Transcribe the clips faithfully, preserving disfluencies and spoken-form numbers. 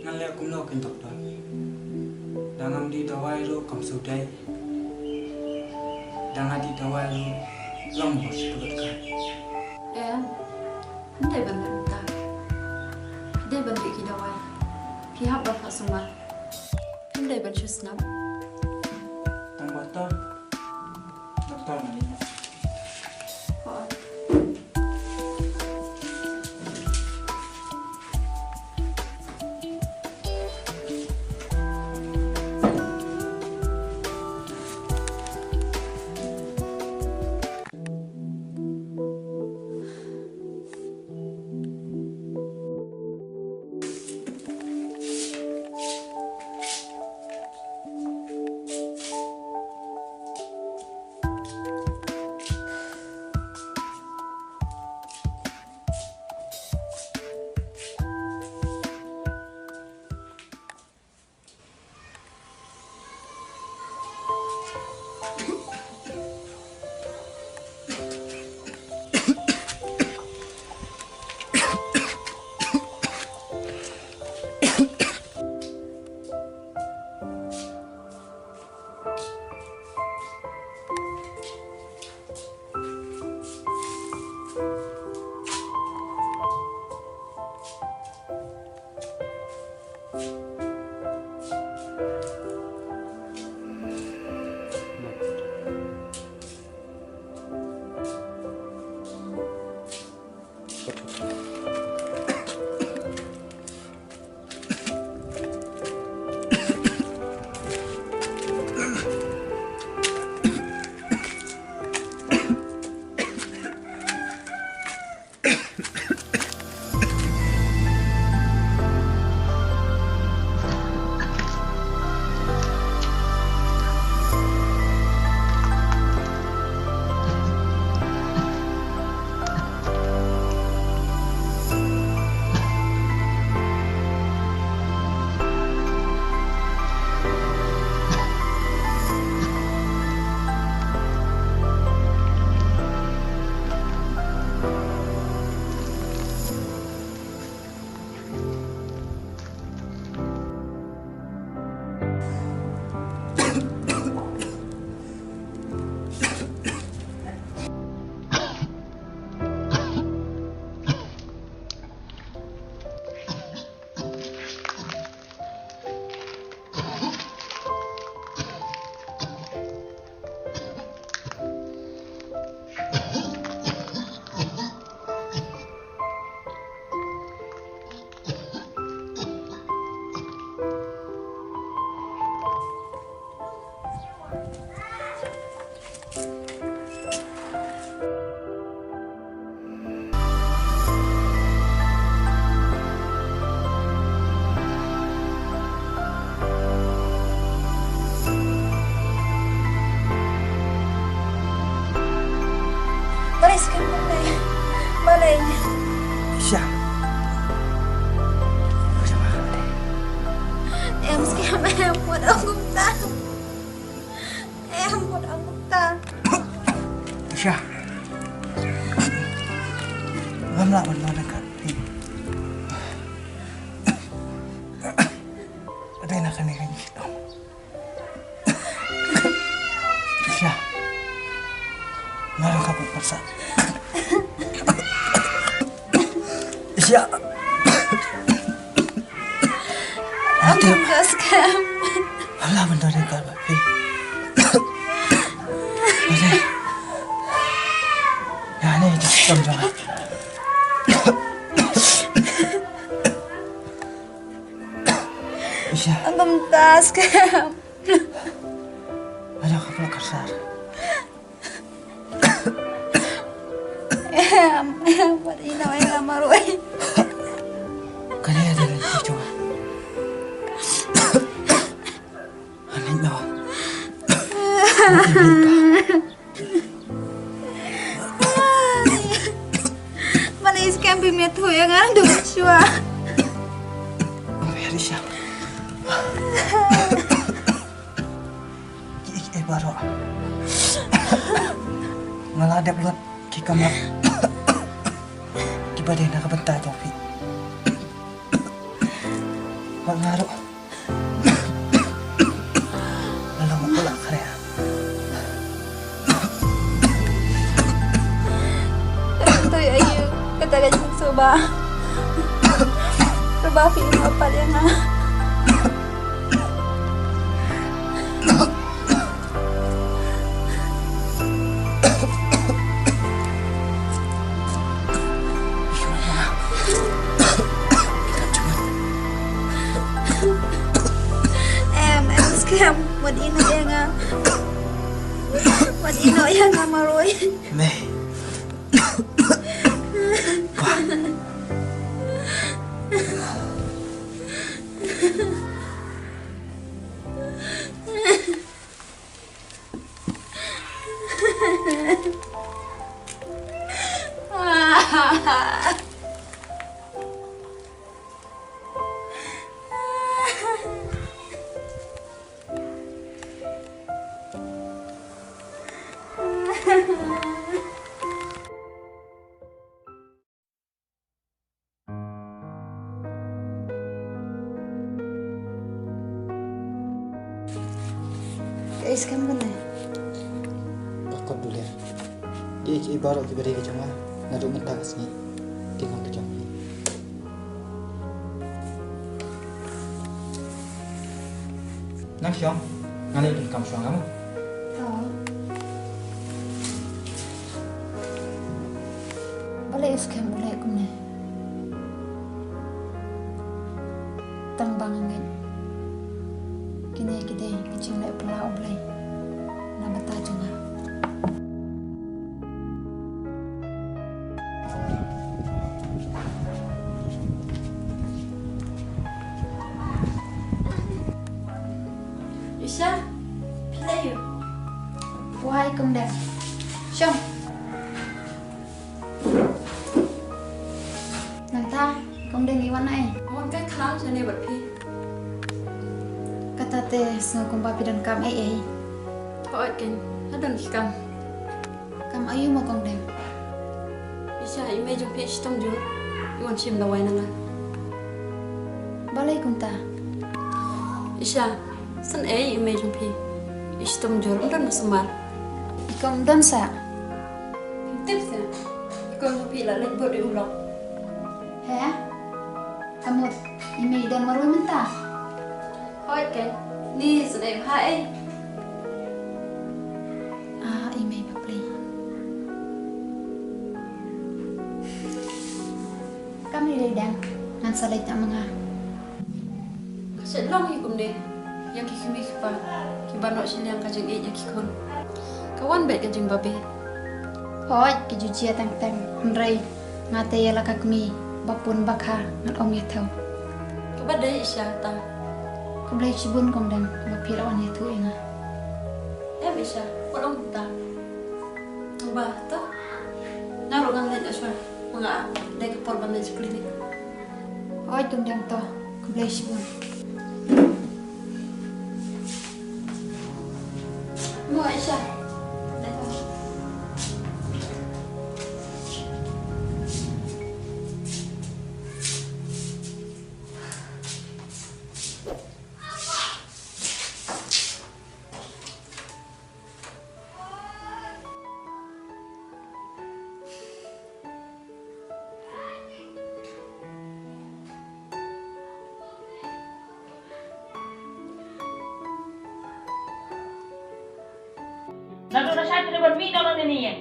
Ngan leh kumno kein doktor. Da ngam dih dawai ruh kam shu dei. Da nga dih dawai ruh long bor shu pynlut ka. Em, ym dei ban leh mynta. Dei ban dih ki dawai. Phi hap ban hap sumar. Ym dei ban shu snap. Tang ba to. Doktor ngan ïa. Balei skhem balei? Balei? Isha. Em skhem em, wat ong kumta. Em, wat ong kumta. Isha. Ngam lah ban ong kat. Dei na kane ka jingshitom. Isha. Nga ruh nga bud parsah. Isha. Ate. Hala ban da ring kar ba phi. Ate. Ya ne, just come jong. Isha. Agam tas kam. Ada ka pula kasar. Em, em, wat ina wa ina maroi. Kane ada lagi coba. Aneh no. Balei skhem phi miat thuh ïa nga, duk shuwa. Very sharp. Ki, ki, eh, baroh. Nga la dep lut ki kamram kiba dei na ka bynta jong phi. Nga ruh. Nga long u la khare. Kata aïu kata ka jingsngewbha. Kaba phi ïoh pat ïa nga. Em, em skhem, wat ïehnoh ïa nga. Wat ïehnoh ïa nga marwei. Mei. Ka ïa skhem kane. Ka kot duler. Ïa ki baroh kiba dei ka jong nga naduh mynta ka sngi ki long ka jong phi. Nang shong, nga leit donkam shuwa nga mo. To. Balei u skhem u leh kumne? Tang ba nga ngeit kine ki dei ki jingleh pla U Blei na bynta jong nga. Isha, phi leh aïu? Wai, Kong Deng. Shong. Nangta, Kong Deng i wan ai? Wan kai khnang shane bad phi. Kata te sngew kumba phi donkam ei ei. Hooid keiñ, nga don ki kam. Kam aïu mo Kong Deng? Isha, i mei jong phi i shitom jur, i wan shim dawai na nga. Balei kumta? Isha, san ei i mei jong phi i shitom jur, ym don ba sumar. I kong ym don sa. Ym tip sa. I kong jong phi la leit bud ïa u lok. He? Ka mut i mei i don marwei mynta? Hooid keiñ, ni sdang bha ei. Ah, i mei bapli. Kam ri dei dang, ngan sa leit na ma nga. Ka shet long hi kumne ïa ki kmie ki kpa kiba noh shiliang ka jingïeit ïa ki khun. Ka wan beit ka jingbabe. Hooid, ka ju jia teng teng, hynrei nga te ïa la ka kmie ba pun ba kha ngan ym ïathuh. Kaba dei Isha ta. Khublei shibun Kong Deng ba phi la wan ïathuh ïa nga. Em Isha, wat ong kumta. Ba to. Nga ruh ngan leit shuwa. Ma nga dei ka por ban leit sha klinik. Hooid Kong Deng to. Khublei shibun. Mo Aisha. Naduh na shai phi dei ban mih noh nangne ne ïa.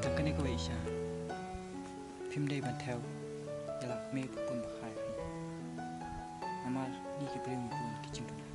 Tang kane kawei Isha. Phim dei ban thew ïa la kmie ba pun ba kha ïa phi. Namar ngi ki briew ngi bun ki jingduna.